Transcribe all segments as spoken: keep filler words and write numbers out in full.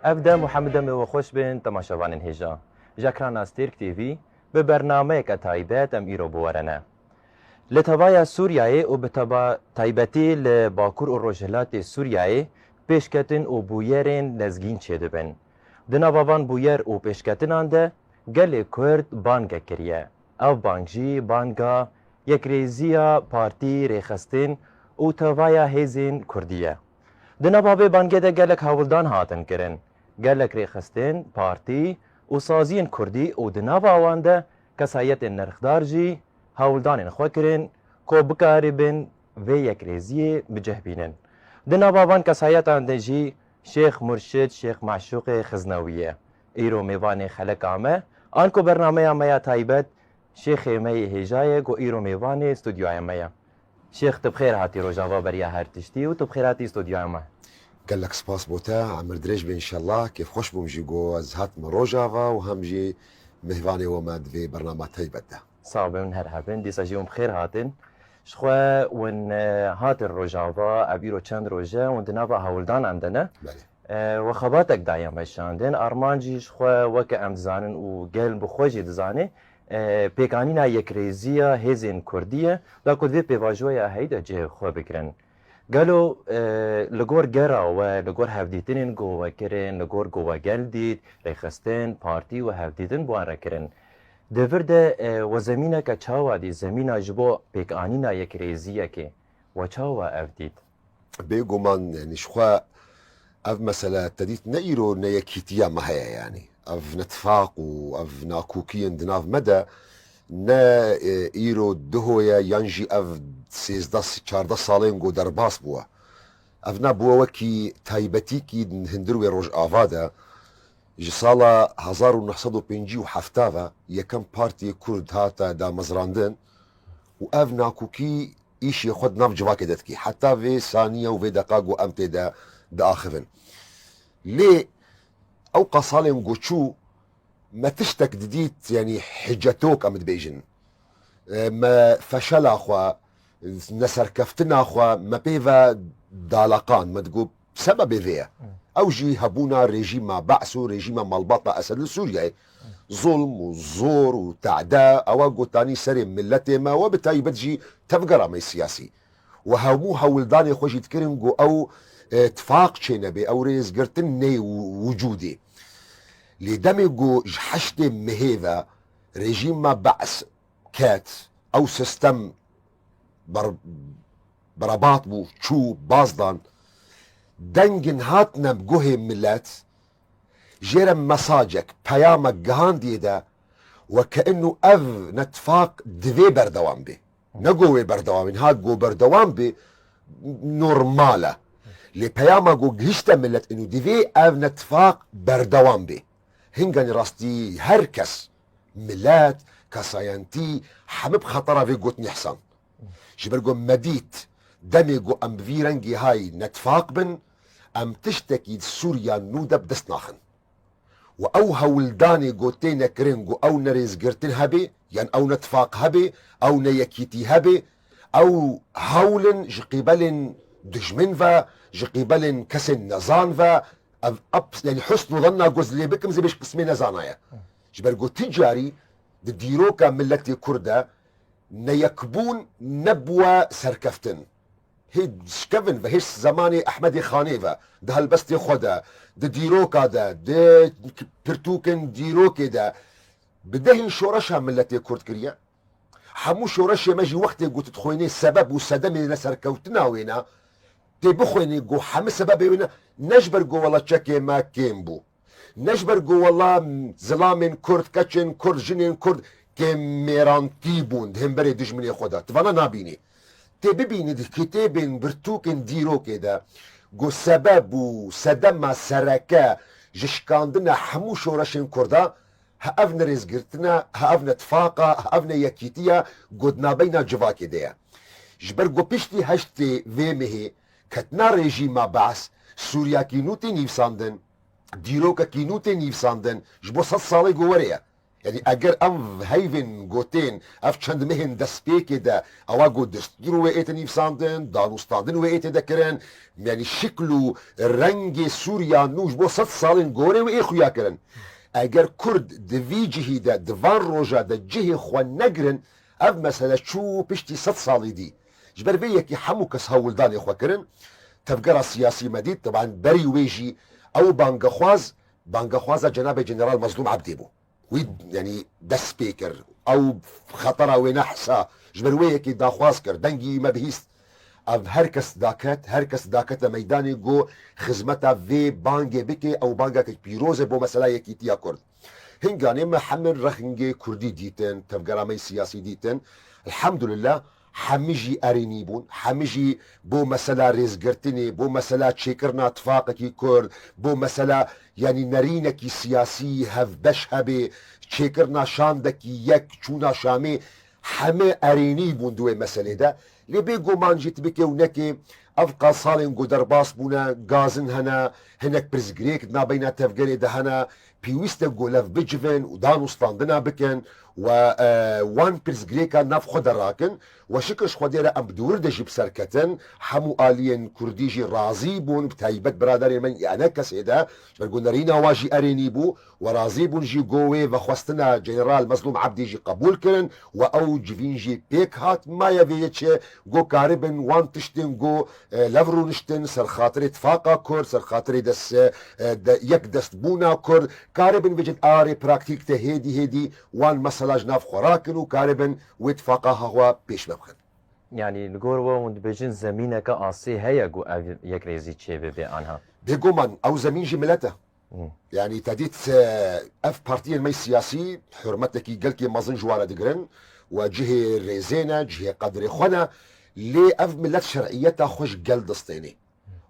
Ev dem û hemû demê we xweş bên temaşevanên hêja. Ji ekrana Stêrk T V bi bernameyeke taybet em îro bi we re ne. Li tevaya Sûriyeyê û bi teba-, taybetî li Bakur û Rojhilatê Sûriyeyê pêşketin û bûyerên lezgîn çêdibin. Di nava van bûyer û pêşketinan de gelê Kurd bangek kiriye. Ev bang jî banga yekrêziya partî, rêxistin û tevaya hêzên Kurdî ye. Di nava vê bangê de gelek hewldan hatin kirin. Gelek rêxistin, partî û saziyên Kurdî û di nava wan de kesayetên nirxdar jî hewldanên xwe kirin ku bikaribin vê yekrêziyê bi cih bînin. Di nava van kesayetan de jî Şêx Murşid Şêx Meşûqê Xiznewî ye. Îro mêvanê xeleka me, anku bernameya me ya taybet, Şêxê me yê hêja ye ku îro mêvanê stûdyoya me ye. Şêx, tu bi xêr hatî Rojava beriya her tiştî û tu bi xêr hatî stûdyoya me. Gelek spas bo te, emir dirêj be înşellah. Kêfxweş bûm jî ku ez hatime Rojava û hem jî mêvanê we me di vê bernama taybet de. Sax bin, her hebin. Dîsa jî hûn bi xêr hatin. Ji xwe hûn, e, hatin Rojava, ev îro çend roj e hûn di nava hewldanan de ne? Belê. E, we xebatek daye meşandin. Armanc jî ji xwe weke em dizanin û gel bi xwe jî dizane, e, pêkanîna yekrêziya hêzên Kurdî ye, da ku di vê pêvajoya heyî de cihê xwe bigirin. Gelo, e, li gor gera we, li gor hevdîtinên ku we kirin, li gor ku we gel dît, rêxistin, partî û hevdîtin bi wan re kirin. Di vir de, e, we zemîneke çawa dî, zemîna ji bo pêkanîna yekrêziyekê, we çawa ev dît? Bêguman, yanî ji xwe ev mesele te dît ne îro ne yekîtiya me heye, yanî ev netfaq û ev nakokiyên di nav me de ne, e, îro duho ye yan jî ev sêzdeh çardeh salên ku derbas bûye. Ev ne bûye wekî taybetîkî di hundir wê Rojava de. Ji sala hezar û neh sed û pêncî û heft ve yekem partiyê Kurd hate damezrandin û ev nakokî îşê xwe di nav civakê de dikî. Heta vê saniye û vê deqa ku em tê de diaxivin. Lê ew qasalên ku çû, me tiştek didît, yanî hicetok em dibêjin. E, me feşela xwe, neserkeftina xwe, me pê ve daleqan, me digot, sebebê vê ye. Ew jî hebûna rejîma Be's û rejîma malbata Esed li Sûriyeyê. Zulm û zor û tade, ewa gotanî serê miletê me, we bi taybet jî tevgera me siyasî. We hemû hewldanê xwe jî dikirin ku ew, e, tifaq çênebe, ew rêzgirtin neyê wi-, wicûdê. Lê demê ku ji heştê mehê ve rejîma Be's ket, ew sistem ber-, berebat bû, çû, bazdan, dengin hatine bi guhê milet, jê re mesajek, peyamek gihandiye de, weke inu ev netfaq divê berdewam bê. Ne go wê berdewam bê, niha go berdewam bê, normal e. Lê peyama go gihişte milet inu divê ev netfaq berdewam bê. Hinganî rastî her kes, milet, kesayentî, hemî bi xetera vê gotinê hisan. Ji ber ku me dît, demê ku em bi vî rengî hay netfaq bin, em tiştekî di Sûriya nû de bi dest naxin. Û ew hewldanê ku têne kirin ku ew ne rêzgirtin hebe, yan ew ne tifaq hebe, ew ne yekîtî hebe, ew hewl in ji qîbelên dijmin ve, ji qîbelên kesên nezan ve, ev, ev, yanî husn û zanna ku ez lê bikim, ez ê bêjim qismê nezana ye. Ji ber ku ti carî di dîroka miletê Kurd de neyekbûn nebûye serkeftin. Hê şikevin ve, hê zemanê Ehmedê Xanê ve, di helbestê xwe de, di dîroka de, di pirtûkên dîrokê de, bi dehên şoreşa miletê Kurd kiriye. Hemû şoreşê me jî wextê ku tu dixwînî sebeb û sedemê neserkewtina wê ne, tê bixwînî ku hemû sebebê wê ne, ne ji ber ku wela çekê me kêm bû. Ne ji ber ku wela zilamên Kurd, keçên Kurd, jinên Kurd kêm mêrantî bûn di hemberê dijminê xwe de. Tu vana nabînî. Tê bibînî di kitêbên birtûkên dîrokê de ku sebeb û sedema sereke ji şikandina hemû şoreşên Kurda, ha ev ne rêzgirtin e, ha ev ne tifaq e, ha ev ne yekîtî ye, ku di nabeyna civakê de ye. Ji ber ku piştî heştê vê mehê ketina rejîma Be's, Sûriyakî nû tê nivîsandin, dîrokekî nû tê nivîsandin, ji bo sed salê ku were ye. Yanî eger ev heyvên gotên, ev çend mehên destpêkê de, ewa got destûr wê ête nivîsandin, danûstandin wê ête dekirin, yanî şikl û rengê Sûriya nû ji bo sed salên gorê wê ê xuya kirin. Eger Kurd di vî cihî de, di van roja de cihê xwe negirin, ev mesele çû piştî sed salî dî. Ji ber vê yekê hemû kes hewldanê xwe kirin. Tevgera siyasî me dît, teban berî wê jî ew bangexwaz, bangexwaza Cenabê General Mezlûm Ebdî bû. Wî, yanî dest pê kir. Ew xetera wê nehsa. Ji ber wê yekê daxwaz kir. Dengî me bihîst. Ev her kes daket, her kes dakete meydanê, got xizmeta vê bangê bike, ew bangekek pîroz e bo mesela yekîtiya Kurd. Hinganê me hemî rehingê Kurdî dîtin, tevgera me siyasî dîtin. Elhamdulillah, hemî jî erênî bûn, hemî jî bo mesela rêzgirtinê, bo mesela çêkirina tifaqekî Kurd, bo mesela, yanî nerînekî siyasî hevbeş hebê, çêkirina şandekî yek, çûna Şamê, heme erênî bûn di wê meselê de. Lê bêguman jî tu bikê û nekê, ev qas salên ku derbas bûne, gazin hene, hinek pirsgirêk di navbeyna tevgerê de hene, pêwîst e ku lev bicivin û dan û standina bikin we, e, wan pirsgirêka nav xwe de rakin. We şikir ji Xwedê re em bi dûr de jî bi ser ketin, hemû aliyên Kurdî jî razî bûn, bi taybet biraderên me yane kesê de, ji ber ku nerîna wa jî erênî bû, we razî bûn jî ku wê vexwestina General Mezlûm Ebdî jî qebûl kirin, we ew civîn jî pêk hat, maye vê yê çi, ku karibin wan tiştên ku, e, lev rûniştin, ser xatirê tifaqa Kurd, ser xatirê des-, e, de-, yek destbûna Kurd, karibin vêcin arê praktîk de hêdî hêdî wan mesela ji nav xwe rakin û karibin wê tifaqa hawa pêş ve bixin. Yanî li gor we hûn dibêjin zemîneke asê heye ku ev yekrêzî çê bibe anha? Bêguman ew zemîn jî milet e. Hmm. Yanî te dît, e, ev partiyên me siyasî hurmetekî gelkê mezin ji wan re digirin, we cihê rêzê ne, cihê qedrê xwe ne, lê ev milet şer'iyeta xwe ji gel distênê.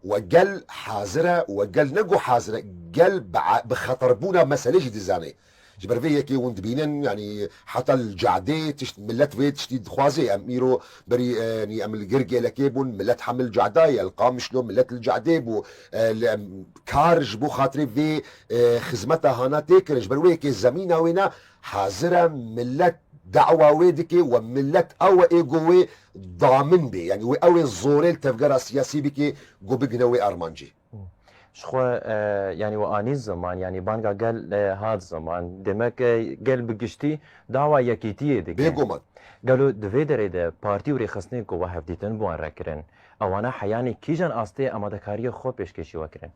We gel hazir e, we gel ne ku hazir e, gel bi, bi xeterbûna meselê jî dizane. Ji ber vê yekê hûn dibînin, yanî heta li cadê tişt, milet vê tiştî dixwaze. Em îro berî, e, yanî em li gir gelekê bûn, milet hemil cada ye, li Qamişlo milet li cadê bû. E, li, em, kar ji bo xatirê vê, e, xizmeta hana tê kirin. Ji ber wê yekê zemîna wê ne hazir e, milet dawa wê dike we milet ew e ê ku wê damin bê. Yanî wê ew ê zorê li tevgera siyasî bike ku bigine wê armancê. Ji xwe, e, yanî we anî ziman, yanî banga gel, e, hat ziman. Demek, e, gel bi giştî dawa yekîtiyê dike. Bêguman. Gelo di vê derê de partî û rêxistinên ku we hevdîtin bi wan re kirin, ewana heyanî kîjan astê amadekariyê xwe pêşkêşî we kirin?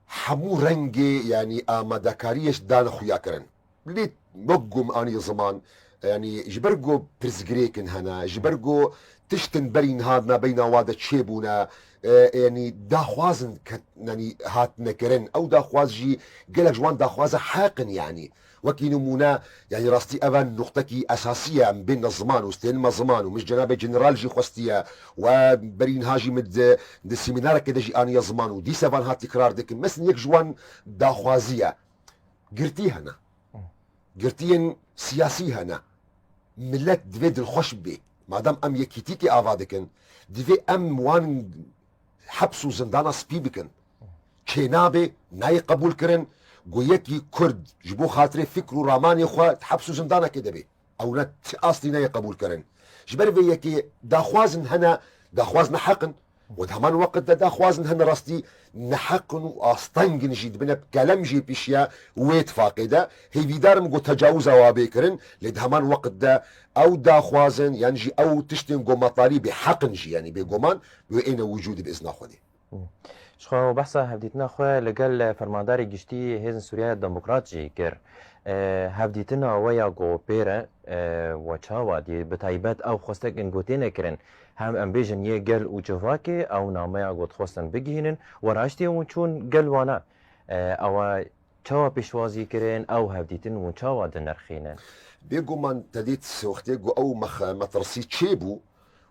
Hemû rengê, yanî amadekariyê ji dane xuya kirin. Lê wek ku min anî ziman, yanî ji ber ku pirsgirêkin hene, ji ber ku tiştin berî niha di navbeyna wa de çêbûne, e, yanî daxwazin ke, yanî hatine kirin. Ew daxwaz jî gelek ji wan daxwaza heq in, yanî. Wekî nimûne, yanî rastî ev e nuqtekî esasî ye, em bêne ziman û stênime ziman û min ji Cenabê General jî xwestiye, we berî niha jî min di, di semînarekê de jî aniye ziman û dîse van ha tîkrar dikim. Meselên yek ji wan daxwazî ye. Girtî hene. Girtiyên siyasî hene. Milet divê dilxweş bibe. Madem em yekîtîkê ava dikin, divê em wan heps û zindana spî bikin. Çênabe, nayê qebûlkirin ku yekî Kurd ji bo xatirê fikr û ramanê xwe di heps û zindanekê de be. Ewna ti astî nayê qebûlkirin. Ji ber vê yekê daxwazin hene, daxwaz neheq in. Û di heman weqt de daxwazin hene rastî neheq in û asteng in jî dibine kelem jî pişiya wê tifaqê de. Hêvîdar im ku tecawuza wa bê kirin, lê di heman weqt de ew daxwazin, yan jî ew tiştên ku metalî bê heq in jî, yanî bêguman, wê êne wicûdî bi izna Xwedê. Ji xwe behsa hevdîtina xwe li gel Fermandarê Giştî Hêzên Sûriyeya Demokrat jî kir. E, hevdîtina we ya ku pê re, e, we çawa dî? Bi taybet ew xwestek in ku têne kirin. Hem em bêjin yê gel û civakê ew nameya ku dixwestin bigihînin, we raştî hûn çûn gel wana. E, ewa çawa pêşwazî kirin, ew hevdîtin hûn çawa dinirxînin? Bêguman te dît wextê ku ew mex-, metirsî çêbû,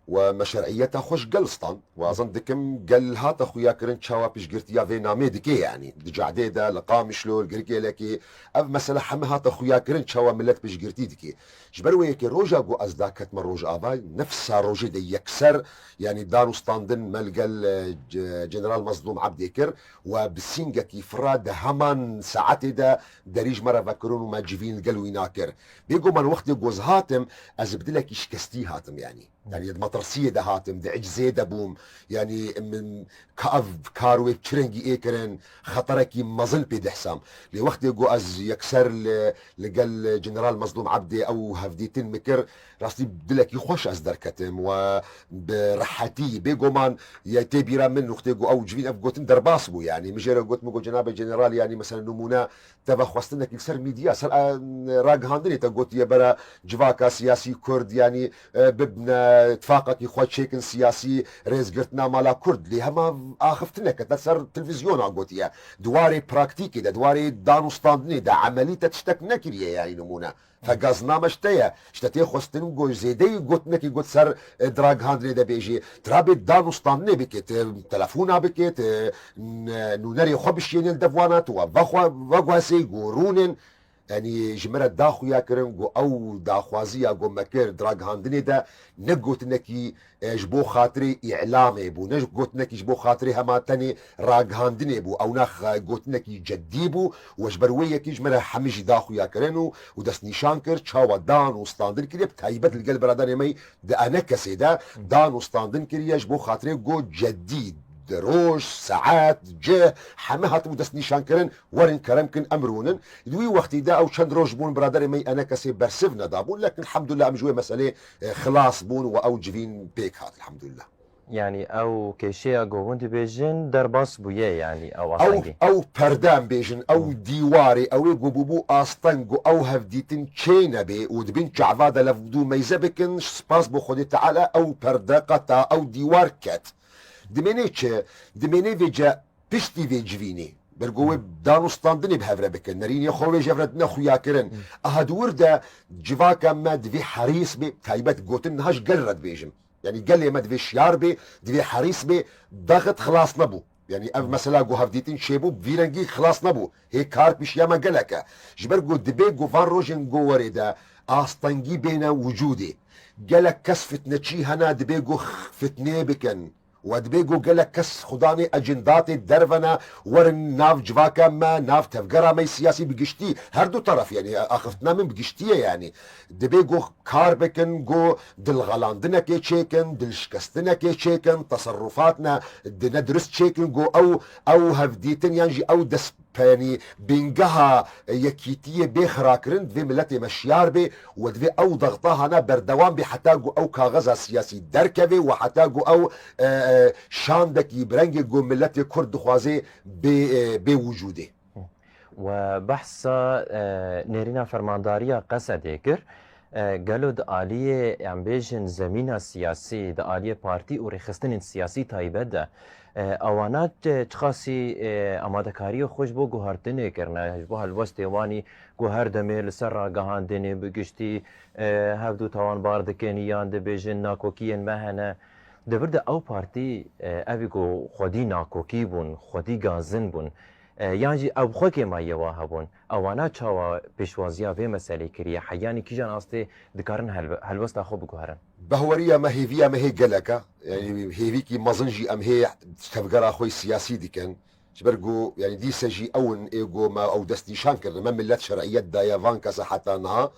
We me şer'iyeta xwe ji gel stand. Wazin dikim gel hate xuyakirin çawa piştgirtiya vê namê dike, yanî di Cadê de, li Qamişlo, li Girkêlekê, ev mesele heme hate xuyakirin çawa milet piştgirtî dike. Ji ber wê yekê roja ku ez daketme Rojava, nefsa rojê de yekser, yanî dan û standin me li gel, e, ce-, General Mezlûm Ebdê kir, we bi sîngekî fira di heman saetê de derî ji me re vekirin û me civîn li gel wî nakir. Bêguman wextê ku ez hatim, ez bi dilekî şikestî hatim, yanî. Yanî di metirsiyê de hatim, di icizê de bûm. Yanî min ka ev kar wê çi rengî ê kirin, xeterekî mezin pê dihsam. Lê wextê ku ez yekser li, li gel General Mezlûm Ebdê ew hevdîtin min kir, rastî dilekî xweş ez derketim we bi rehetî. Bêguman ye tê bîra min wextê ku ew civîn ev gotin derbas bû. Yanî min jê re got, min got, Cenabê General, yanî mesela nimûne te vexwestinekî li ser mîdya, ser, e, ragihandinê te gotiye bera civaka siyasî Kurd, yanî, e, bibne tifaqekî xwe çêkin siyasî, rêzgirtina mala Kurd. Lê hema axiftineke te ser televîzyona gotiye. Di warê praktîkê de, di warê dan û standinê de, emelî te tiştek nekiriye, yanî nimûne. Fegazname ji te ye. Ji te tê xwestin ku zêdeyî gotinekî got ser, e, di ragihandinê de bêjî. Tu rabê dan û standinê bikê, tu telefona bikê, tu, n-, nûnerê xwe bişiyênê li dev wana, tu we vexwe-, veguhesê ku rûnin. Yanî ji min re da xuya kirin ku ew daxwaziya ku me kir di ragihandinê de ne gotinekî, e, ji bo xatirê îlamê bû, ne gotinekî ji bo xatirê hema tenê ragihandinê bû. Ew ne xa-, gotinekî ceddî bû û ji ber wê yekê ji min re hemî jî da xuya kirin û, û destnîşan kir çawa dan û standin kiriye, bi taybet li gel biraderê me yî di enekesê de dan û standin kiriye ji bo xatirê ku ceddî di roj, saet, cih, heme hatibû destnîşankirin, werin kerem kin, em rûnin. Di wî wextî de ew çend roj bûn, biraderê me yî enekesê bersiv nedabûn, lekin elhamdulillah em ji wê meselê, e, xilas bûn û ew civîn pêk hat, elhamdulillah. Yanî ew kêşeya ku hûn dibêjin derbas bûye, yanî ew Ew, astengî. Ew perde em bêjin, ew Hmm. dîwarê, ew ê ku bûbû asteng, ku ew hevdîtin çê nebê û di bin çava de lev dû meyze bikin, spas bo Xwedê Teala ew perde qeta, ew dîwar ket. Dimênê çi? Dimênê vêce piştî vê civînê. Ber ku wê Hmm. dan û standinê bi hev re bikin. Nerînê xwe wê ji hev re dine xuya kirin. Hmm. Aha di wir de civaka me divê herîs bê, taybet gotin niha ji gel re dibêjim. Yanî gelê me divê şiyar bê, divê herîs bê, daxit xilas nebû. Yanî ev mesela ku hevdîtin çêbû, vî rengî xilas nebû. Hê kar pişiya me gelek e. Ji ber ku dibê ku van rojên ku werê de astengî bêne wicûdê. Gelek kes fitneçî hene, dibê ku fitnê bikin. We dibê ku gelek kes xudanê ecindatê derve ne, werin nav civaka me, nav tevgera me yê siyasî bi giştî, her du teref, yanî axiftina min bi giştî ye, yanî. Dibê ku kar bikin, ku dilxelandinekê çêkin, dilşikestinekê çêkin, teserrufat ne, di ne dirust çêkin, ku ew, ew hevdîtin yan jî ew dest, yanî bingeha yekîtiyê bê xirakirin, divê miletê me şiyar bê û divê ew dexta hana berdewam bê heta ku ew kaxeza siyasî derkeve û heta ku ew, e, e, şandekî bi rengê ku miletê Kurd dixwaze bê, e, bê wicûdê. We behsa, e, nêrîna fermandariya Qesedê kir. E, gelo di aliyê, em bêjin, zemîna siyasî, di aliyê partî û rêxistinên siyasî taybet de, e, ewana çi, çiqasî, e, amadekariyê xwe ji bo guhertinê kirine, ji bo helwestê wanî ku her demê li ser ragihandinê bi giştî, e, hevdû tawanbar dikin yan dibêjin nakokiyên me hene. Di vir de ew partî, e, evî ku xwedî nakokî bûn, xwedî gazin bûn, e, yan jî ew xwekê me yê wa hebûn, ewana çawa pêşwaziya vê meselê kiriye? Heyanî kîjan astê dikarin helwe-, helwesta xwe biguherin? Behweriya me, hêviya me hê gelek e. Yanî hêvîkî mezin jî em hê tevgera xwe yê siyasî dikin. Ji ber ku, yanî dîse jî ew in ê ku me ew destnîşan kirine. Me milet şer'iyet daye van kese heta niha.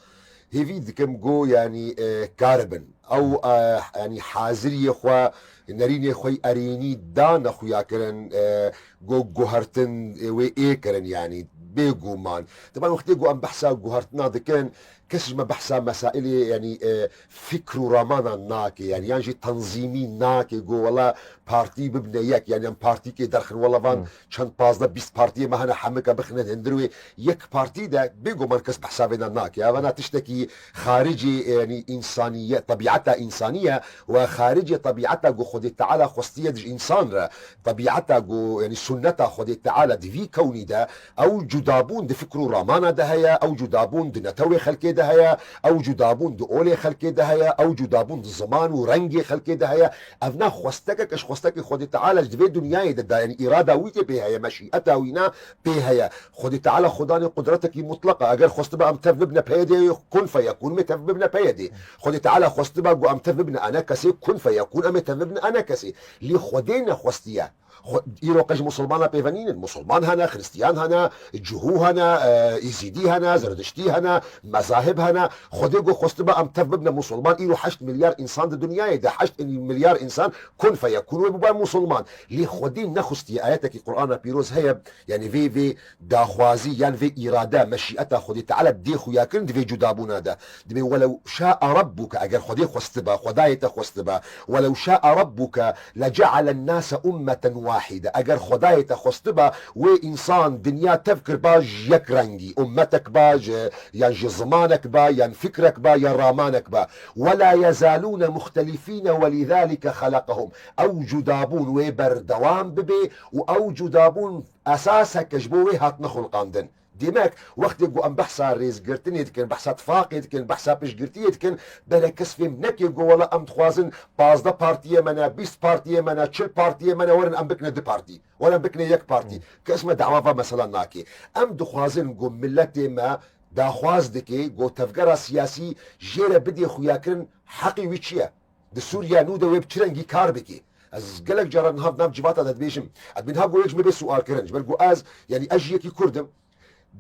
Hêvî dikim ku, yanî, e, karibin. Ew, e, yanî haziriyê xwe, nerînê xwe yê erênî dane xuya kirin, e, ku guhertin, e, wê ê kirin, yanî bêguman. Teban wextê ku em behsa guhertina dikin, kes ji me behsa mesailê, yanî, e, fikr û ramanan nake, yanî yan jî tenzîmî nake, ku wela partî bibine yek, yanî em partîkê derxin, wela van Hmm. çend pazdeh bîst partiyê me hene, hemike bixine hundir wê yek partî de, bêguman kes behsa vêna nake. Evana tiştekî xaricî, yanî însaniyet, tebiata tebîeta însanî ye, we xaricê tebîeta ku Xwedê Teala xwestiye di ji însan re, tebîeta ku, yanî sunneta Xwedê Teala di vî kewnî de, ew cudabûn di fikr û ramana de heye, ew cudabûn di netewê xelkê de heye, ew cudabûn di olê xelkê de heye, ew cudabûn di ziman û rengê xelkê de heye. Ev ne xwestekek, ji xwestekê Xwedê Teala ji divê dinyayê de da, yanî îrada wî tê pê heye, meşîeta wî ne pê heye. Xwedê Teala Xwedanê qudretekî mutleq e. Eger xwestiba em tev bibine P Y D'ê, kun feyekun, me tev bibine P Y D'ê. Xwedê Teala xwestiba ku em tev bibine ENKSê, kun feyekun, em ê tev bibine ENKSê. Lê Xwedê nexwestiye. Xwe-, îro qe ji Musulmana pêve nînin. Musulman hene, Xristiyan hene, Cihû hene, e, Îzîdî hene, Zerdiştî hene, mezahib hene. Xwedê ku xwestiba em tev bibine Musulman, îro heşt milyar însan di dinyayê de, heşt milyar însan kun feyekun wê bibe Musulman. Lê Xwedê nexwestiye. Ayetekî Qur'ana Pîroz heye, yanî vê, vê daxwazî yan vê îrade, meşîeta Xwedê Teala dê xuyakirin di vê cudabûna de. Dibê welew şa'a rabbuke, eger Xwedê xwestiba, Xwedayê te xwestiba, welew şa'a rabbuke lece'alen nase ummeten wahide. Eger Xwedayê te xwestiba, wê însan dinya tev kirba ji yek rengî, ummetek ba, ji, yan ji zimanek ba, yan fikrek ba, yan ramanek ba. Wela yezalûne muxtelifîne welîzalike xelekehum. Ew cudabûn wê berdewam bibe û ew cudabûn esasek e ji bo wê hatine xulqandin. Demek, wextê ku em behsa rêzgirtinê dikin, behsa tifaqê dikin, behsa piştgirtiyê dikin, bere kes fêm neke ku wela em dixwazin pazdeh partiyê me ne, bîst partiyê me ne, çil partiyê me ne, werin em bikine du partî, werin em bikine yek partî. Kes me dawa va mesela nake. Em dixwazin ku miletê me daxwaz dike ku tevgera siyasî jê re bidê xuyakirin heqê wî çi ye? Di Sûriya nû de wê bi çi rengî kar bike? Ez gelek caran niha di nav civata de dibêjim. Ez bî niha ku yek ji min bê siwal kirin. Ji ber ku ez, yanî ez jî yekî Kurd im.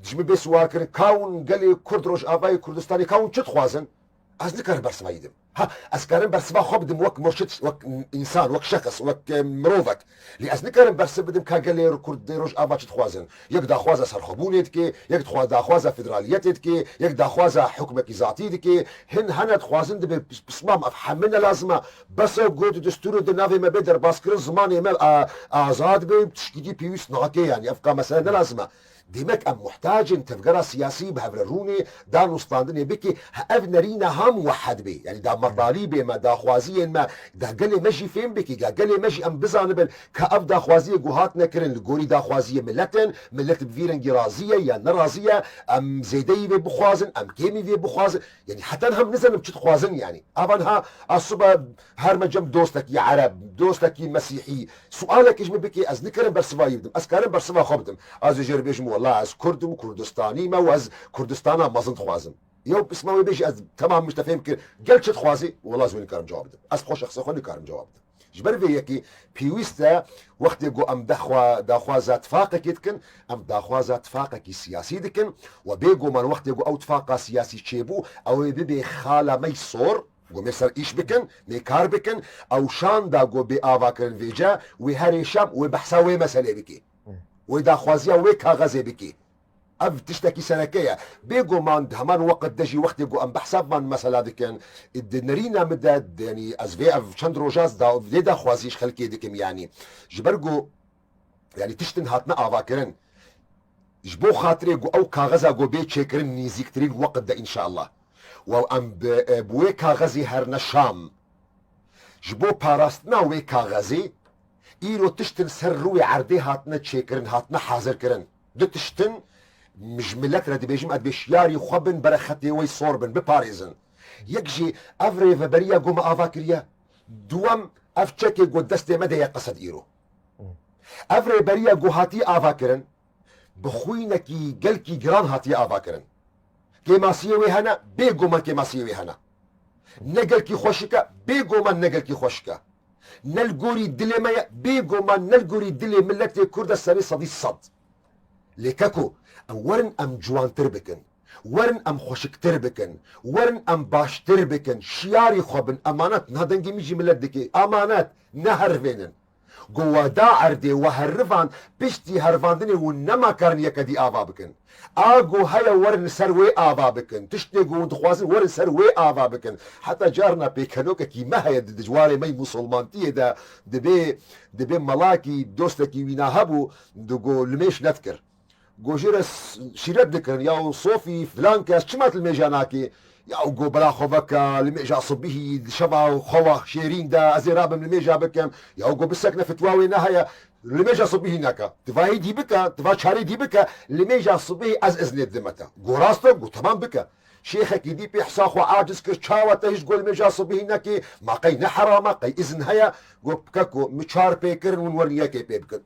Ji min bê siwal kirin. Ka hûn gelê Kurd Rojavayê Kurdistanê, ka hûn çi dixwazin? Ez nikarim bersiva wî bidim. Ha, ez karim bersiva xwe bidim wek murşid, wek însan, wek şexs, wek, e, mirovek. Lê ez nikarim bersiv bidim ka gelê Kurd dê Rojava çi dixwazin. Yek daxwaza serxwebûnê dike, yek dixwa-, daxwaza federaliyetê dike, yek daxwaza hukmekî zatî dike. Hin hene dixwazin dibê pis-, pismam, ev hemine lazim e. Bes e got destûrê di navê me bê derbaskirin, zimanê me a-, azad bê, tişkî dî pêwîst nake, yanî ev ka mesele ne lazim e. Demek em muhtac in tevgera siyasî bi hev re rûnê, danûstandinê bike, he ev nerîna ha muwehed bê. Yanî da metalîbê me, daxwaziyên me, da gelê me jî fêm bike, da gelê me jî em bizanibin ka ev daxwaziyê ku hatine kirin li gorî daxwaziyê milet in, milet bi vî rengî razî ye ya nerazî ye, em zêdeyî vê bixwazin, em kêmî vê bixwazin. Yanî heta niha em nizanim çi dixwazin yanî. Ava niha a sibe her me cem dostekî ereb, dostekî mesîhî, sualekî ji min bike, ez nikarim bersiva wî bidim. Ez karim bersiva xwe bidim. Ez ê jê re bêjim, wela ez Kurd im, Kurdistanî me û ez Kurdistana mezin dixwazim. Yew pisma wê bêjî, ez temam min ji te fêm kir. Gel çi dixwazî? Wela ez wê nikarim cewab bidim. Ez xwe şexsê xwe nikarim cewab bidim. Ji ber vê yekê pêwîst e wextê ku em dexwa-, daxwaza tifaqekê dikin, em daxwaza tifaqekî siyasî dikin û bêguman wextê ku ew tifaqa siyasî çêbû, ew ê bibe xala me yî sor, ku me ser îş bikin, me kar bikin, ew şanda ku bê avakirin vêce, wê herê şam, wê behsa wê meselê bikê. Wê daxwaziya wê kaxezê bikê. Ev tiştekî sereke ye. Bêguman di heman weqt de jî wextê ku em behsa van mesela dikin, di nerîna min de, yanî ez vê ev çend roja ez da, vê daxwazî ji xelkê dikim yanî. Ji ber ku, yanî tiştin hatine avakirin. Ji bo xatirê ku ew kaxeza ku bê çêkirin nîzîktirîn weqt de înşallah. Û em bi, e, bi wê kaxezî herine Şam. Ji bo parastina wê kaxezê, îro tiştin ser rûyê erdê hatine çêkirin, hatine hazirkirin. Du tiştin ji milet re dibêjim, ez dibê şiyarî xwe bin, bere xetê wê sor bin, biparêzin. Yek jî ev rêveberiya ku me ava kiriye. Duwem, ev çekê ku destê me de ye qesed îro. Ev rêberiya ku hatiye ava kirin, bi xwînekî gelkî giran hatiye avakirin. Kêmasiyê wê hene, bêguman kêmasiyê wê hene. Ne gelkî xweşik e, bêguman ne gelkî xweşik e. Ne li gorî dilê me ye, bêguman ne li gorî dilê miletê Kurd e serê sedî sed. Lê keko, em werin em ciwantir bikin. Werin em xweşiktir bikin. Werin em baştir bikin. Şiyarî xwe bin. Emanet, niha dengê min jî milet dike. Emanet, ne herivênin. Go we da erdê, we herivan, piştî herivandinê hûn nema karin yeke dî ava bikin. A go heye werin li ser wê ava bikin. Tiştê ku hûn dixwazin werin ser wê ava bikin. Heta carna pêkenokekî me heye di dijwarê me yî musulmantiyê de dibê, dibê melakî dostekî wîna hebû, digo limêş nedikir. Go jê re s-, şîret dikirin, ya û Sofî filan kes çima tu limêja nakê? Ya û go bela xwe veke, limêja sibihî, di şeva xwe ve şêrîn de, ez ê rabim limêja bikim. Ya û go bisekne fitwa wê ne heye, limêja sibihî neke. Tivayî dî bike, tiva çarê dî bike, limêja sibihî ez iznê didime te. Go rast e, go temam bike. Şêxekî dî pê hisa xwe aciz kir, çawa te hişt go limêja sibihî nekê, ma qey ne heram e, qey izin heye? Go keko, min çar pê kirin, hûn werin yekê pê bikin.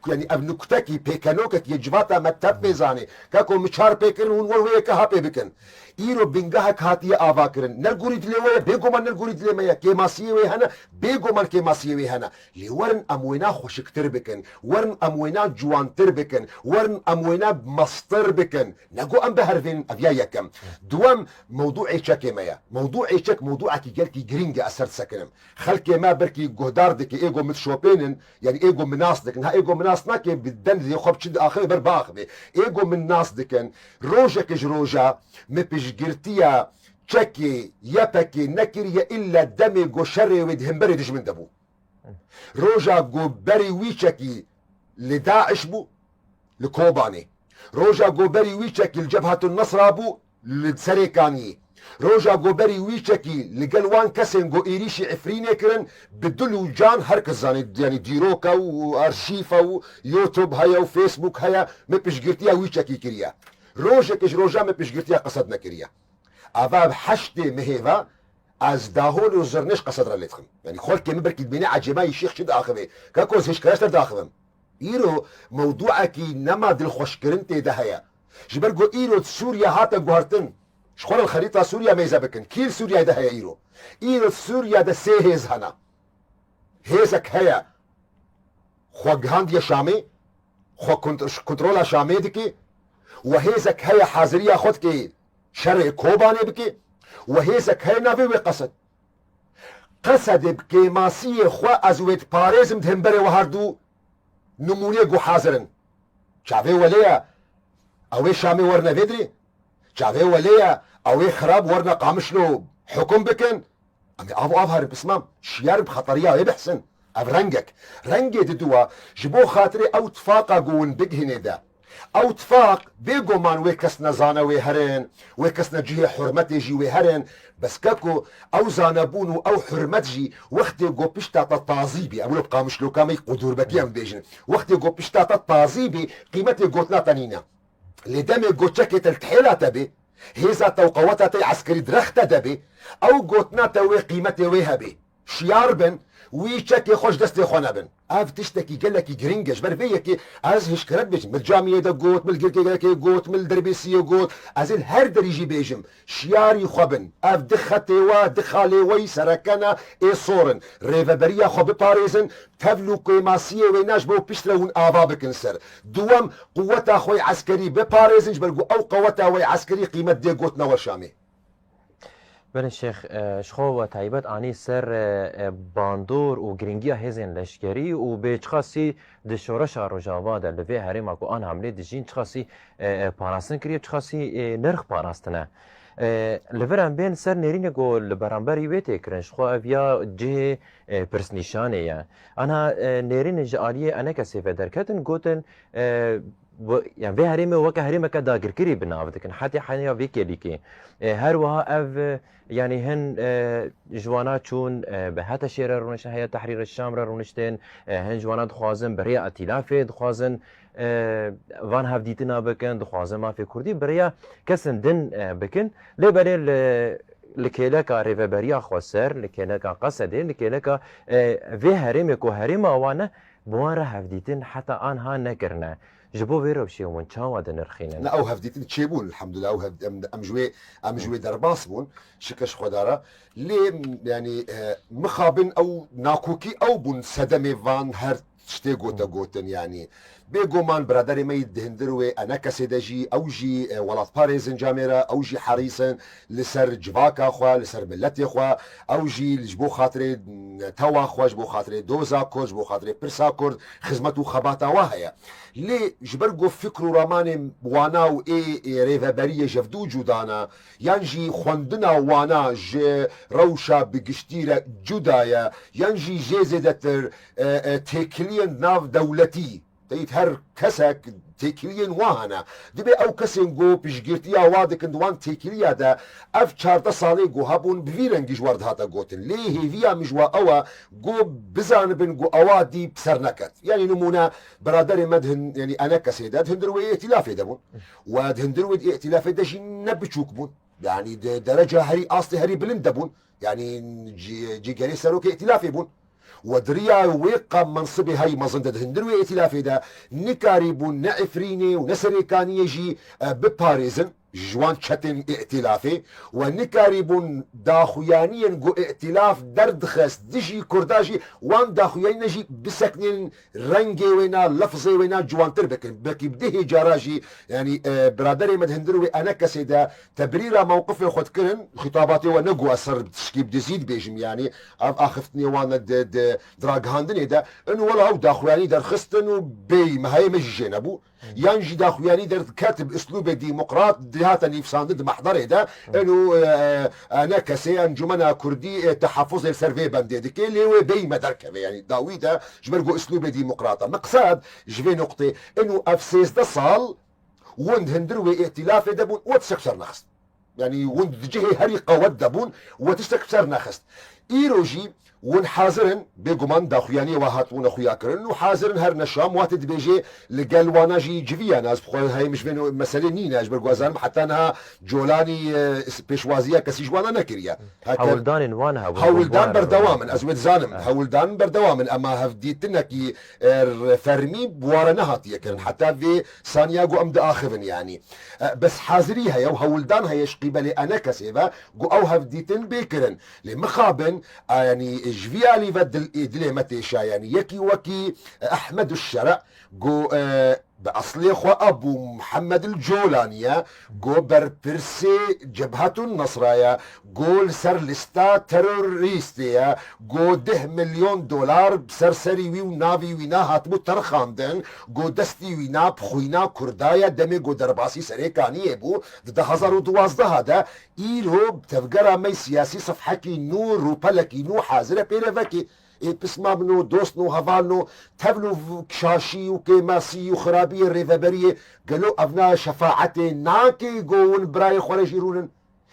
Yanî ev nuktekî, pêkenokekî ye, civata me tev pê zanê. Keko, min çar pê kirin, hûn wer wê yeke ha pê bikin. Îro bingehek hatiye avakirin. Ne li gorî dilê we ye, bêguman ne li gorî dilê me ye. Kêmasiyê wê hene, bêguman kêmasiyê wê hene. Lê werin em wêna xweşiktir bikin. Werin em wêna ciwantir bikin. Werin em wêna mestir bikin. Ne go em bihervênin, ev ya yekem. Duwem, mewdûê çekê me ye. Mewdûê çek mewdûekî gelkî girîng e, ez ser disekinim. Xelkê me belkî guhdar dike, ê go min dişopênin, yanî ê go min nas dikin. Ha, ê go min nas nake, bi dengê xwe bi çi diaxive ber biaxive. Ê go min nas dikin. Rojeke ji roja min piştgirtiya çekê Y P G nekiriye, îlle demê go şerê wê di hemberê dijmin de bû. Roja go berî wî çekî li DAIŞ bû, li Kobanê. Roja go berî wî çekî li Cebhetun Nesra bû, li Serêkaniyê. Roja go berî wî çekî li gel wan kesên go êrîşî Efrînê kirin, bi dil û can her kes zanî, yanî dîrok e û arşîf e û YouTube heye û Facebook heye, min piştgirtiya wî çekî kiriye. Rojeke ji roja min piştgirtiya Qesed nekiriye. Ava bi heştê mehê ve ez Dahol û Zirnêş Qesed re lê dixim. Yanî xelkê min belkî dibîne ecêbayî şêx çi diaxive. Keko, ez hişk re ji te diaxivim. Îro mewdûekî nema dilxweşkirin tê de heye. Ji ber ku îro Sûriye hate guhertin. Ji xwe re li xerîta Sûriye mêze bikin. Kî li Sûriye de heye îro? Îro Sûriye de sê hêz hene. Hêzek heye xwe gihandiye Şamê, xwe kont-, ji kontrola Şamê dike, we hêzek heye haziriya xwe dike şerê Kobanê bike, we hêzek heye navê wê Qesed. Qesedê bi kêmasiyê xwe ez wê diparêzim di hemberê we her du nimûnê ku hazir in. Çavê we lê ye, ew ê Şamê werine vê dirê? Çavê we lê ye, ew ê xirab werine Qamişlo hukum bikin? Em ê av û av herin pismam, şiyar bi xeteriya wê bihsin. Ev rengek. Rengê diduwa, ji bo xatirê ew tifaqa ku hûn bigihînê de. Ew tifaq, bêguman wê kes nezane wê herin, wê kes ne cihê hurmetê jî wê herin, bes keko ew zanebûn û ew hurmet jî wextê ku pişta te tazî bî, em wilo bi qamişloka me qudûrbetî em dibêjin, wextê ku pişta te tazî bî, qîmetê gotina te nîne. Lê demê ku çekê te li tihêla te bê, hêza te û qeweta te yê eskerî di rex te de bê, ew gotina te wê qîmetê wê hebê. Şiyar bin, wî çekê xwe ji destê xwe nebin. Ev tiştekî gelekî giring e. Ji ber vê yekê ez hişkere dibêjim. Min camiyê de got, min li girkê gelekê got, min li derbêsiyê got. Ez ê li her derî jî bêjim. Şiyarî xwe bin. Ev di xetê we, di xalê we yî sereke ne, ê sor in. Rêveberiya xwe biparêzin, tevl û kêmasiyê wêna ji bo piştre hûn ava bikin ser. Duwem, quweta xwe yê eskerî biparêzin, ji ber ku ew qeweta we yê eskerî qîmet dê gotina we Şamê. Belê Şêx, e, ji xwe we taybet anî ser, e, e, bandor û giringiya hêzên leşkerî û bê çiqasî di şoreşa Rojava de li vê herêma ku an hamlê dijîn çiqasî, e, e, parastin kiriye, çiqasî, e, nirx parastine. E, li vir em bên ser nêrînê ku li beramberî wê tê kirin, ji xwe ev ya cihê, e, pirsnîşanê ye. Ana, e, nêrînê ji aliyê enekesê ve derketin, gotin, e, bu, yani vê herêmê weke herêmeke dagirkirî bi nav dikin. Hetê heniya vê kêlîkê. E, her wiha ev, e, yani hin, e, ji wana çûn, e, bi HTŞ'ê re rûniştin, Heya Tehrîr Şam re rûniştin, e, hin ji wana dixwazin bi rêya îtîlafê dixwazin, e, van hevdîtina bikin, dixwazin mafê Kurdî bi rêya kesên din, e, bikin. Lê belê li, li kêleka rêveberiya xweser, li kêleka Qesedê, li kêleka, e, vê herêmê ku herêma wan e, bi wan re hevdîtin heta anha nekirine. Ji bo vê rewşê hûn çawa dinirxînin? Ne, ew hevdîtin çêbûn, elhamdulillah, ew hev-, em, em ji wê, em ji wê derbas bûn, şikir ji Xweda re. Lê, yanî, e, mixabin ew nakokî ew bûn sedemê van her tiştê gote gotin, yanî. Bêguman biraderê me yî di hundir wê enekesê de jî, ew jî, e, welatparêzin camêre, ew jî herîs in li ser civaka xwe, li ser miletê xwe, ew jî ji bo xatirê netewa xwe, ji bo xatirê doza Kurd, ji bo xatirê pirsa Kurd, xizmet û xebata wa heye. Lê ji ber ku fikr û ramanê wana û ê, ê rêveberiyê ji hev du cuda ne, yan jî xwendina wana ji rewşa bi giştî re cuda ye, yan jî jê zêdetir, e, e, têkiliyên nav dewletî, Teyît her kesek têkiliyên wan hene. Dibê ew kesên ku piştgirtiya wan dikin di wan têkiliya de ev çardeh salê ku hebûn bi vî rengî ji wan dihate gotin. Lê hêviya min ji wan ew e ku bizanibin ku ewa dî bi ser neket. Yanî nimûne biraderê me di hin, yanî enekesê de di hundir wê îtilafê de bûn. We di hundir wê îtilafê de jî ne biçûk bûn. Yanî di dereca herî astê herî bilind de bûn. Yanî cî-, cîgerê serokê îtilafê bûn. We di riya wê qam mensibê heyî mezin de di hundir wê îtilafê de nikarîbûn ne Efrînê û ne Serêkaniyê jî, e, biparêzin ji wan çetên îtilafê. We nikarîbûn daxuyaniyên ku îtilaf derdixist dijî Kurda jî wan daxuyanîne jî biseknên rengê wêna, lefzê wêna ciwantir bikin. Belkî bi dehê cara jî, yanî, e, biraderê me di hundir wê enekesê de tebirîra mewqifê xwe dikirin, xitabatê we ne ku ez ser tişkî bi dizî dibêjim, yanî, ev axiftinê wan e di, di, di ragihandinê de, inu wela ew daxuyanî derxistin û bêyî me heye me jî jê nebû. Yan jî daxuyanî derdiket bi uslûbê demokrat dihate nivîsandin di mehderê de, inu, e, e, enekesê, Encumena Kurdî, e, tehaffuzê li ser vê bendê dike, lê wê bêyî me derkeve, yanî dawî de ji ber ku uslûbê demokrat e. Meqsed ji vê noqtê, inu ev sêzdeh sal hûn di hundir wê îtilafê de bûn, we tiştek ser nexist. Yanî hûn di cihê herî qewet de bûn, we tiştek ser nexist. Îro jî hûn hazir in, bêguman daxuyaniyê we hatibûne xuya kirin û hazir in her neşam wate dibêjê li gel wana jî civiyane. Ez bi xwe heyim ji vê meselê nîne, ji ber ku ez zanim heta niha Colanî, e, pêşwaziya kesî ji wana nekiriye. Heke Hewldanên wan hebûn, hewldan berdewam in, ez wê dizanim. Hewldan berdewam in, ema hevdîtinekî, e, fermî bi ware nehatiye kirin. Heta vê saniya ku em diaxivin, yanî. E, bes hazirî heye û hewldan heye ji qîbelê enekesê ve ku ew hevdîtin bê kirin. Lê mixabin, e, yanî ji vî alî ve dil, dilê me têşa, yanî yekî wekî, e, Ehmed Şera ku, e, bi eslê xwe Ebû Muhammed el Colanî ye, ku berpirsê Cebhetun Nesra ye, ku li ser lîsta terorîstê ye, ku deh milyon dolar bi ser serî wî û navî wîna hatibû terxandin, ku destî wîna bi xwîna Kurda ye, demê ku derbasî Serêkaniyê bû, di du hezar û duwazdeh de, îro tevgera me siyasî sefhekî nû, rûpelekî nû hazir e pêrevekê. Ê pismamno, dostno, hevalno, tevl û v-, kişaşî û kêmasî û xirabiyê rêveberiyê, gelo evna şefaetê nake ku hûn birayê xwe re jî rûnin?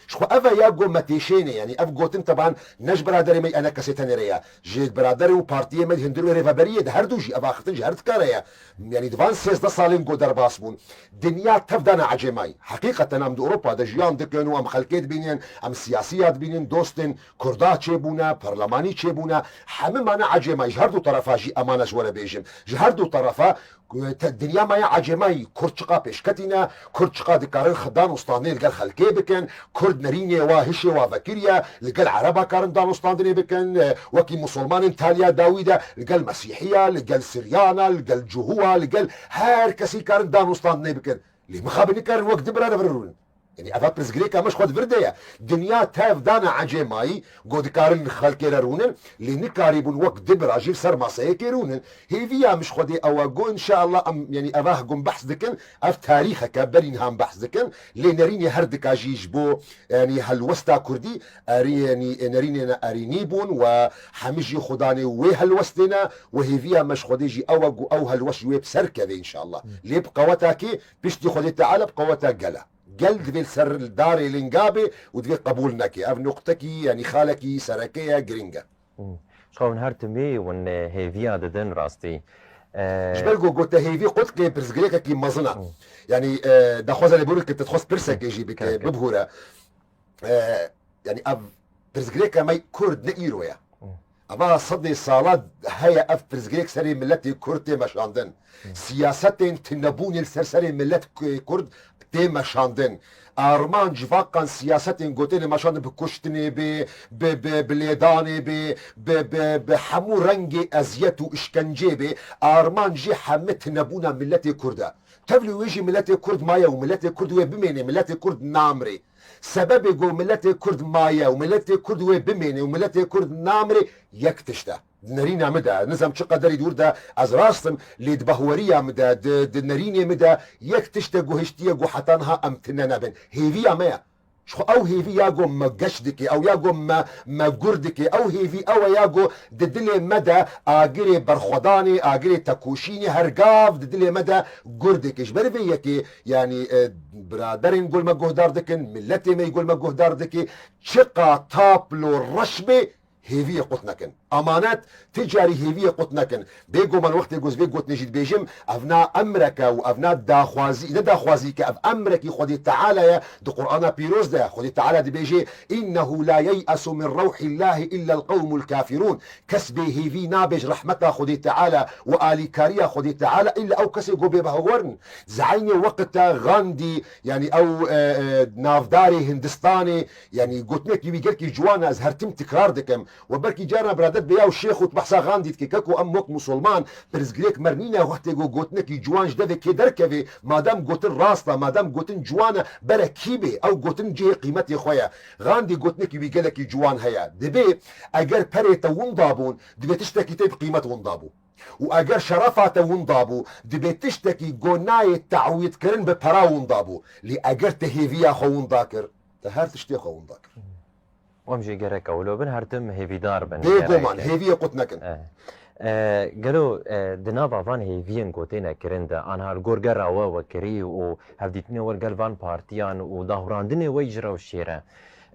Ji xwe ev e ya ku me têşêne, yanî ev gotin teban ne ji biraderê me yî enekesê tenê re ye. Ji biraderê û partiyê me di hundir wê rêveberiyê de her du jî ev axiftin ji her dika re ye. Yanî di van sêzdeh salên ku derbas bûn, dinya tev dane ecêmayî. Heqîqeten em di Ewropa de jiyan dikin û em xelkê dibînin, em siyasiya dibînin, dostên Kurda çêbûne, perlemanî çêbûne, hemî mane ecêmayî. Ji her du terefa jî emane ji we re bêjim. Ji her du terefa, e, te-, dinya maye ecêmayî. Kurd çiqa pêşketî ne, Kurd çiqa dikarin xwe dan û standinê li gel xelkê bikin, Kurd nerînê wa, hişê wa vekirî ye, li gel Ereba karin dan û standinê bikin, e, wekî Musulmanên taliya dawî de, li gel Mesîhiya, li gel Siryana, li gel Cuhuwa, li gel her kesî karin dan û standinê bikin. Lê mixabin nikarin wek du bira re vir rûnin. Yanî eva pirsgirêka me ji xwe di vir de ye. Dinya tev dane ecêmayî, ku dikarin xelkê re rûnin, lê nikarîbûn wek du bira jî li ser maseyekê rûnin. Hêviya min ji Xwedê ew e, ku înşeallah em, yanî eva ku em behs dikin, ev tarîxeke berî niha em behs dikin, lê nerînê her dika jî ji bo, yanî helwesta Kurdî, erî, yanî nerînê ne erînî bûn we hemî jî xudanê wê helwestê ne, we hêviya me ji Xwedê jî ew e, ku ew helwest ji wê bi ser keve înşeallah. Lê bi qeweta kê? Piştî Xwedê Teala bi qeweta gel e. Gel divê li ser darê linga bê û divê qebûl neke. Ev nuqtekî, yanî xalekî sereke ye, giring e. Hmm. Ji xwe hûn her timî hûn, e, hêviya didin rastî. E, Ji ber ku gote hêvî qut ke pirsgirêkekî mezin e. Hmm. Yanî, e, daxwaza lê bûrî ke te dixwest pirsekê jî bike, Kereke. Bibûre. E, yanî ev pirsgirêka me Kurd ne îro ye. Eva sedê sala heye ev pirsgirêk serê miletê Kurd tê meşandin. Siyasetên tunebûnê li ser serê milet K-, Kurd tê meşandin. Armanc vakan siyasetên gotê li meşandin bi kuştinê bê, bi, bi, bi lêdanê bê, bi, bi, bi hemû rengê eziyet û işkencê bê. Armanc jî hemî tunebûna miletê Kurd e. Tevlî wê jî miletê Kurd maye û miletê Kurd wê bimêne, miletê Kurd namrê. Sebebê ku miletê Kurd maye û miletê Kurd wê bimêne û miletê Kurd namrê yek tişt e. Di nerîna min de, nizam çi qederî dûr de ez rast im, lê di bahweriya min de, di, di nerînê min de yek tişt e ku hiştiye ku heta niha em tune nebin. Hêviya me ye. Ji xwe ew hêvî ya ku me geş dike, ew ya ku me, me gur dike, ew hêvî ew e ya ku di dilê me de agirê berxwedanê, agirê tekoşînê her gav di dilê me de gur dike. Ji ber vê yekê, yanî, e, biraderên ku li me guhdar dikin, miletê me yî ku li me guhdar dike, çiqa taplo reş be, hêviyê qut nekin. Amanet, ti carî hêviyê qut nekin. Bêguman wextê ku ez vê gotinê jî dibêjim, ev na emreke û ev na daxwazî, ne daxwazî ke ev emrekî Xwedê Teala ye di Qur'ana Pîroz de. Xwedê Teala dibêje, "Innehu la yey'esu min rewhîllahî illel qewmul kafirûn." Kes bêhêvî nabe ji rehmeta Xwedê Teala û alîkariya Xwedê Teala, îlla ew kesê ku bêbahwer in. Zeynê weqt e Gandî, yanî ew, e, e, navdarê Hindistanê, yanî gotinekî wî gelkî ciwan e, ez her tim tikrar dikim. We belkî carna birader bêya û şêx û tu behsa Gandî dike, keko em wek musulman pirsgirêk me re nîne, wextê ku gotinekî ciwan ji devê kê derkeve, madem gotin rast e, madem gotin ciwan e, bere kî bê, ew gotin cihê qîmetê xwe ye. Gandî gotinekî wî gelekî ciwan heye. Dibê eger perê te winda bûn, divê tiştekî te bi qîmet winda bû. Û eger şerefa te winda bû, divê tiştekî ku nayê te'wîdkirin bi pera winda bû. Lê eger te hêviya xwe winda kir, te her tiştê xwe winda kir. Em jî gerek ew lo bin, her tim hêvîdar bin. Bêguman, gerek e. Hêviyê qut nekin. E, e, gelo, e, di nava van hêviyên ku têne kirin de, anha li gor gera we wekirî û hevdîtinê we li gel van partiyan û dahurandinê we yî ji rewşê re,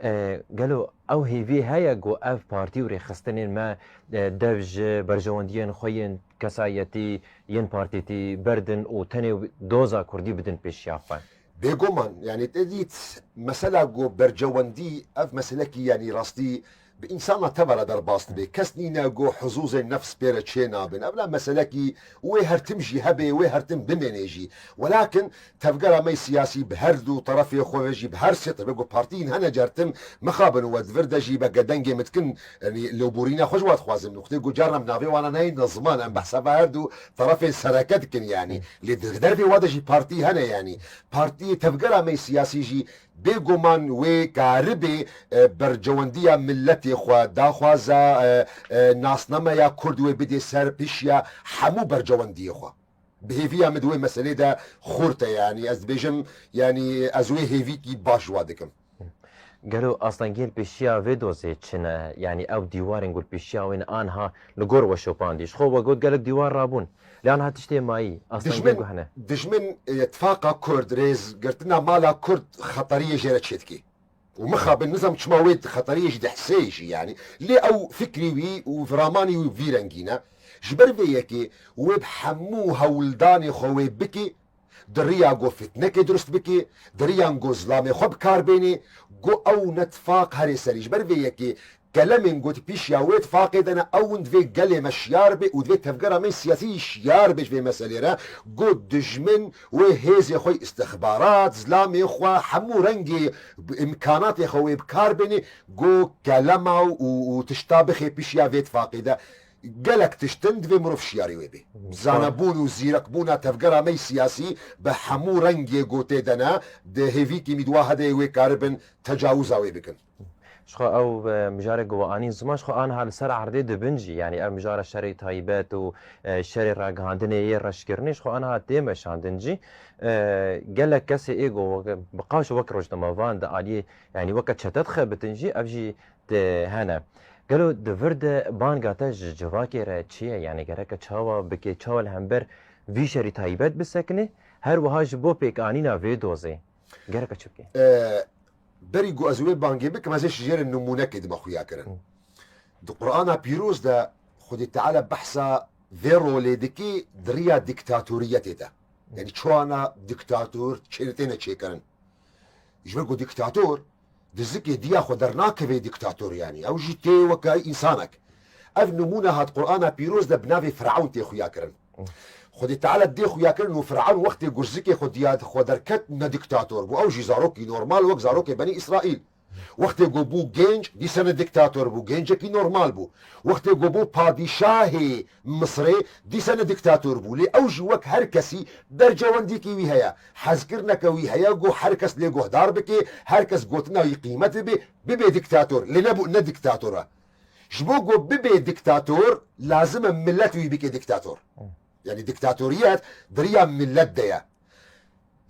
e, gelo ew hêvî heye ku ev partî û rêxistinên me, e, dev ji berjewendiyên xwe yên kesayetî, yên partîtî berdin û tenê doza kurdî bidin pêşiya xwe? Bêguman, yanî te dît, mesela ku bercewendî, ev meselekî, yanî rastî bi însana teva re derbas dibe. Kes nîne ku huzûzên nefs pê re çê nabin. Ev ne meselekî wê her tim jî hebe, wê her tim bimêne jî. Welakin tevgera me siyasî bi her du terefê xwe ve jî, bi her sê terefê ku partiyên hene car tim mixabin û we di vir de jî be gedengê min dikin, yanî lêborîna xwe ji we dixwazin. Wextê ku carna em navê wana neyên ziman, em behsa ve her du terefên sereke dikin yanî. Lê di dervê wa de jî partî hene yanî. Partiyê tevgera me siyasî jî bêguman wê karibê, e, bercewendiya miletê xwe, daxwaza, e, e, nasnameya Kurd wê bidê ser pişiya hemû bercewendiyê xwe. Bi hêviya min di wê meselê de xurt e, yanî ez dibêjim, yanî ez wê hêvîkî baş ji wa dikim. Gelo astengiyên pêşiya vê dozê çi ne? Yanî ew dîwarên ku li pêşiya wê ne anha li gor we şopandî. Ji xwe we got gelek dîwar rabûn. Lê anha tiştê mayî, astengiyên ku hene. Dijmin, e, tifaqa Kurd, rêzgirtina mala Kurd xeteriyê jê re çêdikê. Û mixabin nizam çima wê xeteriyê jî dihsê jî yanî. Lê ew fikrî wî û viramanî wî vî rengî ne. Ji ber vê yekê wê bi hemû hewldanê xwe wê bikê, di riya ku fitnekê dirust bikê, di riyan ku zilamê xwe bi kar bênê, ku ew ne tifaq herê serî. Ji ber vê yekê kelemên ku di pêşiya wê tifaqê de ne, ew in divê gelê me şiyar bê û divê tevgera me siyasî şiyar bê ji vê meselê re, ku dijmin wê hêzê xwe, îstixbarat, zilamê xwe, hemû rengê imkanatê xwe wê bi kar bênê, ku kelema û, û tişta bixê pişiya vê tifaqê de. Gelek tiştin divê mirov şiyarî wê bê. Zanebûn û zîrekbûna tevgera me siyasî bi hemû rengê gotê de ne, di hêvîkî mî di wa hedeyê wê karibin tecawuza wê bikin. Ji xwe ew, e, mijarê ku we anîn ziman, ji xwe anha li ser erdê dibin jî. Yanî ev mijara şerê taybet û, e, şerê ragihandinê yê reşkirinê ji xwe anha tê meşandin jî. E, gelek kesê ê ku weke, bi qaş wek rojnamevan di aliyê, yanî weke çete dixebitin jî, ev jî tê hene. Gelo di vir de banga te ji civakê re çi ye? Yanî gereke çawa bike, çawa li hember vî şerî taybet bisekine? Her wiha ji bo pêkanîna vê dozê gereke çi bike? E, berî ku ez wê bangê bikim, ez ê ji jêre nimûnekê dime xuya kirin. Hı. Di Qur'ana Pîroz de Xwedê Teala behsa vê rolê dikê di riya dîktatoriyetê de. Yanî çawa na dîktator çê-, têne çêkirin. Ji ber ku dîktator di zikê diya xwe dernakeve dîktator yanî. Ew jî tê weke însanek. Ev nimûne hat Qur'ana Pîroz de bi navê Firewn tê xuya kirin. Xwedê Teala dê xuya kirin û Firewn wextê ku ji zikê xwe diya xwe derket ne dîktator bû. Ew jî zarokî normal wek zarokê Benî Îsraîl. Wextê ku bû genc, dîsa ne dîktator bû, gencekî normal bû. Wextê ku bû padîşahê Misirê, dîsa ne dîktator bû. Lê ew jî wek her kesî bercewendîkî wî heye. Hezkirineke wî heye ku her kes lê guhdar bike, her kes gotina wî qîmet bibe, bibe dîktator. Lê nebû, ne dîktator e. Ji bo ku bibe dîktator, lazim e milet wî bike dîktator. Yanî dîktatoriyet di riya milet de ye.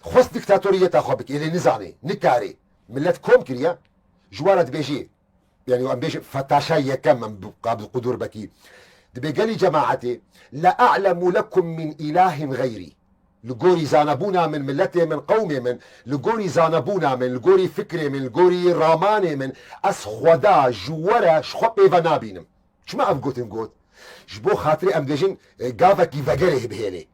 Xwest dîktatoriyeta xwe bike, lê nizanê, nikarê. Millet kom kiriye, ji we re dibêjî, yani em bêjin fetaşa yekem em bi qabil qudur bekî. Dibê gelî cemaetê, "La a'lemu lekum min ilahin gayri." Li gorî zanebûna min, miletê min, qewmê min, li gorî zanebûna min, li gorî fikrê min, li gorî ramanê min, ez Xweda ji we re ji xwe pêve nabînim. Çima ev gotin got? Ji bo xatirê em dibêjin, e, gavekî vegerê bihêlê.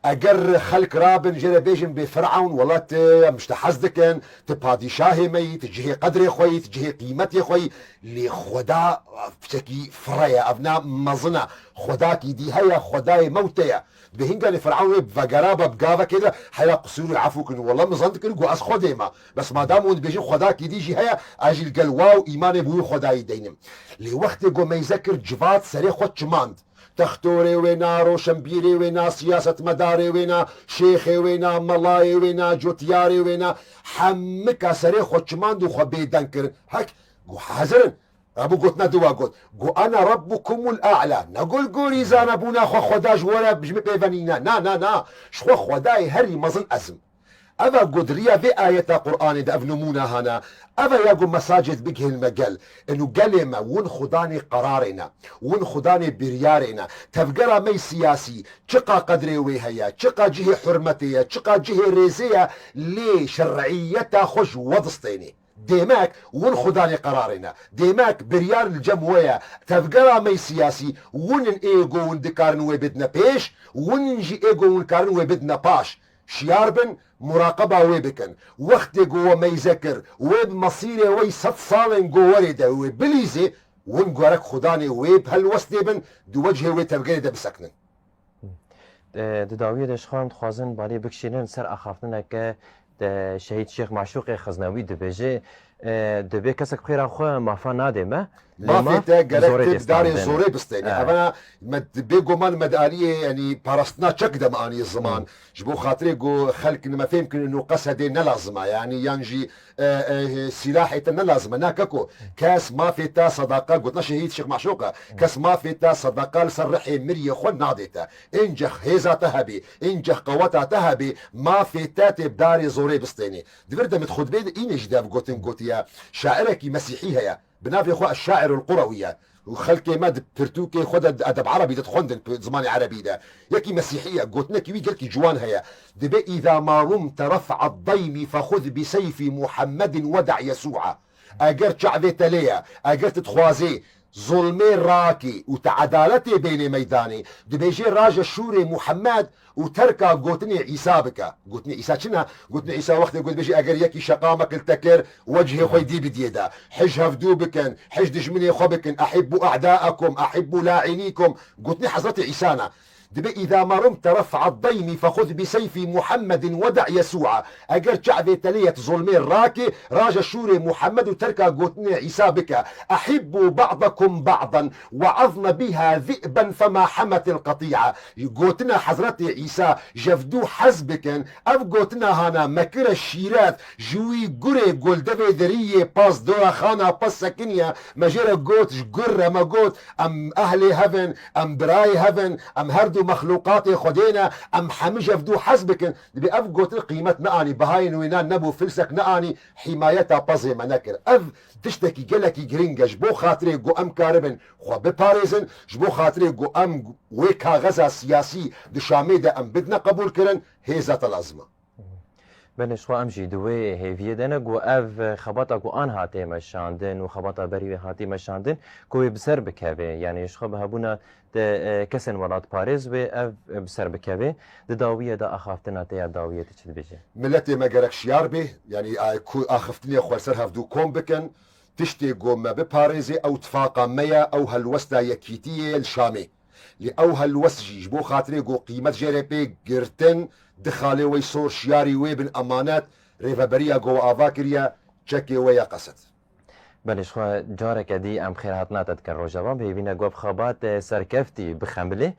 Eger xelk rabin jê re bêjin bê Firewn, wela tu em ji te hez dikin, tu padîşahê me yî, tu cihê qedrê xwe yî, tu cihê qîmetê xwe yî. Lê Xweda piçekî fire ye, ev ne mezin e. Xwedakî dî heye, Xwedayê me û te ye. Dibê hinganê Firewn wê bi vegera be bi gavekê de, heya qisûr û efû kin, wela min zan dikin ku ez Xwedê me. Bes madam hûn dibêjin Xwedakî dî jî heye, ez jî li gel wa û îmanê bi wî Xwedayî deynim. Lê wextê ku meyze kir civat serê xwe çimand. Textorê wê na, roşenbîrê wê na, siyasetmedarê wê na, şêxê wê na, melayê wê na, cotiyarê wê na, hemika serê xwe çimand û xwe bêdeng kirin. Hek, got, hazir in. Ebu gotina diwa got. Got, "Ana rabbukumul a'la." Ne got, "Gorî zanebûna xwe Xweda ji we re ji min pêve nîne." Na, na, na. Ji xwe Xwedayê herî mezin ez im. Eva got riya vê ayeta Qur'anê de ev nimûna hana. Eva ya got mesajê bigihên me gel. Eno gelê me, win xudanê qerarê ne. Win xudanê biryarê ne. Tevgera me yî siyasî, çiqa qedrê wê heye, çiqa cihê hurmetê ye, çiqa cihê rêzê ye, lê şer'iyeta xwe ji we distênê. Demek win xudanê qerarê ne. Demek biryar li cem we ye. Tevgera me yî siyasî, win in ê go win dikarin wê bidine pêş, win in jî ê go win karin wê bidine paş. Şiyar bin, muraqeba wê bikin. Wextê ku we meyze kir, wê bi mesîrê we yî sed salên ku werê de wê bilîzê, win gerek xudanê wê bi helwestê bin, di wecihê wê tevgerê de bisekinin. E, di dawiyê de ji xwe em dixwazin balê bikişînin ser axaftineke de şehîd Şêx Maşûqê Xiznewî dibêje, e, dibê kesek bi xêra xwe mafa nadê me, lê Mafê maf te gerek zorê tê bi darê standin. Zorê bistêne. Evet. Evena me, bêguman me di aliyê, yanî parastina çek de me anî ziman. Hmm. Ji bo xatirê ku xelk me fêm kin û qesedê ne lazim e. Yanî yan jî, e, e, sîlahê te ne lazim e. Na keko, kes mafê te sedaqa gotina şehîd Şêx Maşûq e. Kes mafê te sedaqa li ser rihê miriyê xwe nadê te. Înceh hêza te hebê, înceh qeweta te hebê, mafê te tê bi darê zorê bistênê. Di vir de min xutbê de înê jî dev gotin gotiye, şairekî mesîhî heye. Bi navê xwe Eşşairul Qurewi ye. Û xelkê me di pirtûkê xwe de di edeb erebî de dixwendin, pi-, zimanê erebî de. Yekî mesîhî ye, gotinekî wî gelkî ciwan heye. Dibê, "Îza ma rumte ref'ad daymi fexuz bi seyfi Muhammedin ve da' Yesû'a." Eger çavê te lê ye, eger tu dixwazê zulmê rakê û te edaletê bênê meydanê, dibêjê raje şûrê Muhammed û terka gotinê Îsa bike. Gotinê Îsa çi ne? Gotinê Îsa wextê ku dibêjê eger yekî şeqamek li te kir, wecihê xwe dî bidiyê de. Hij hevdû bikin, hij dijminê xwe bikin. Ehibbu a'da'akum, ehibbu la'inîkum. Gotinê Hezretê Îsa ne. Dibê, "Îza ma rumte ref'ad daymi fexuz bi seyfi Muhammedin ve da' Yesû'a." Eger çavê te lê ye tu zulmê rakê, raje şûrê Muhammed û terka gotinê Îsa bike. "Ehibbu ba'dakum ba'dan ve azne biha zi'ben fema hametil qati'a." Gotina Hezretê Îsa, "Ji hevdû hez bikin." Ev gotina hana me kire şîret, ji wî gurê goldevê deriyê pas dora xana pas sekiniye, me jê re got, ji gur re me got, em ehlê hev in, em birayê hev in, em her du mexlûqatê Xwedê ne, em hemî ji hevdû hez bikin. Dibê ev gotin qîmet neanî, bihayên wê nan nebû, filsek neanî, hîmayeta pezê me nekir. Ev tiştekî gelekî giring e, ji bo xatirê ku em karibin xwe biparêzin, ji bo xatirê ku em wê kaxeza siyasî di Şamê de em bidine qebûlkirin, hêza te lazim e. Belê, ji xwe em jî di wê hêviyê de ne ku ev xebata ku anha tê meşandin û xebata berî wê hatî meşandin, ku wê bi ser bikeve. Yanî ji xwe bi hebûna de, e, kesên welatparêz wê ev, e, bi ser bikeve. Di dawiyê de axaftina te ya dawiyê tu çi dibêje? Miletê me gerek şiyar bê, yanî, a, ku axiftinê xwe li ser hevdû kom bikin, tiştê ku me biparêzê ew tifaqa me ye, ew helwesta yekîtiyê ye li Şamê. Lê ew helwest jî ji bo xatirê ku qîmet jê re pê girtin, di xalê wey sor şiyarî wê bin emanet, rêveberiya ku we ava kiriye, çekê we ye qeset. Belê, ji xwe careke dî em xêrhatina te dikin Rojava. Bi hêvî ne ku ev xebat, e, serkeftî bixemilê.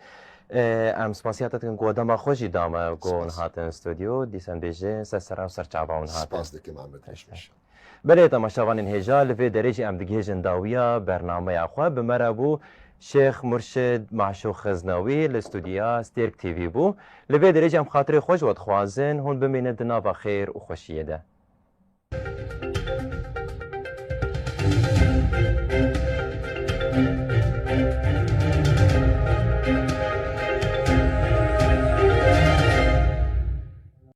E, em spasiya te dikin ku we dema xwe jî da me ku hûn hatin stûdyo. Dîsa em bêjin ser sera û ser çava hûn hatin. Spas dikim, Ahmet Reşmiş. Belê, temaşevanên hêja, li vê derê jî em digihêjin dawiya bernameya xwe. Bi me re bû Şêx Murşid Maşûq Xiznewî, li stûdiya Stêrk T V bû. Li vê derê jî em xatirê xwe ji we dixwazin, hûn bimînin di nava xêr û xweşiyê de.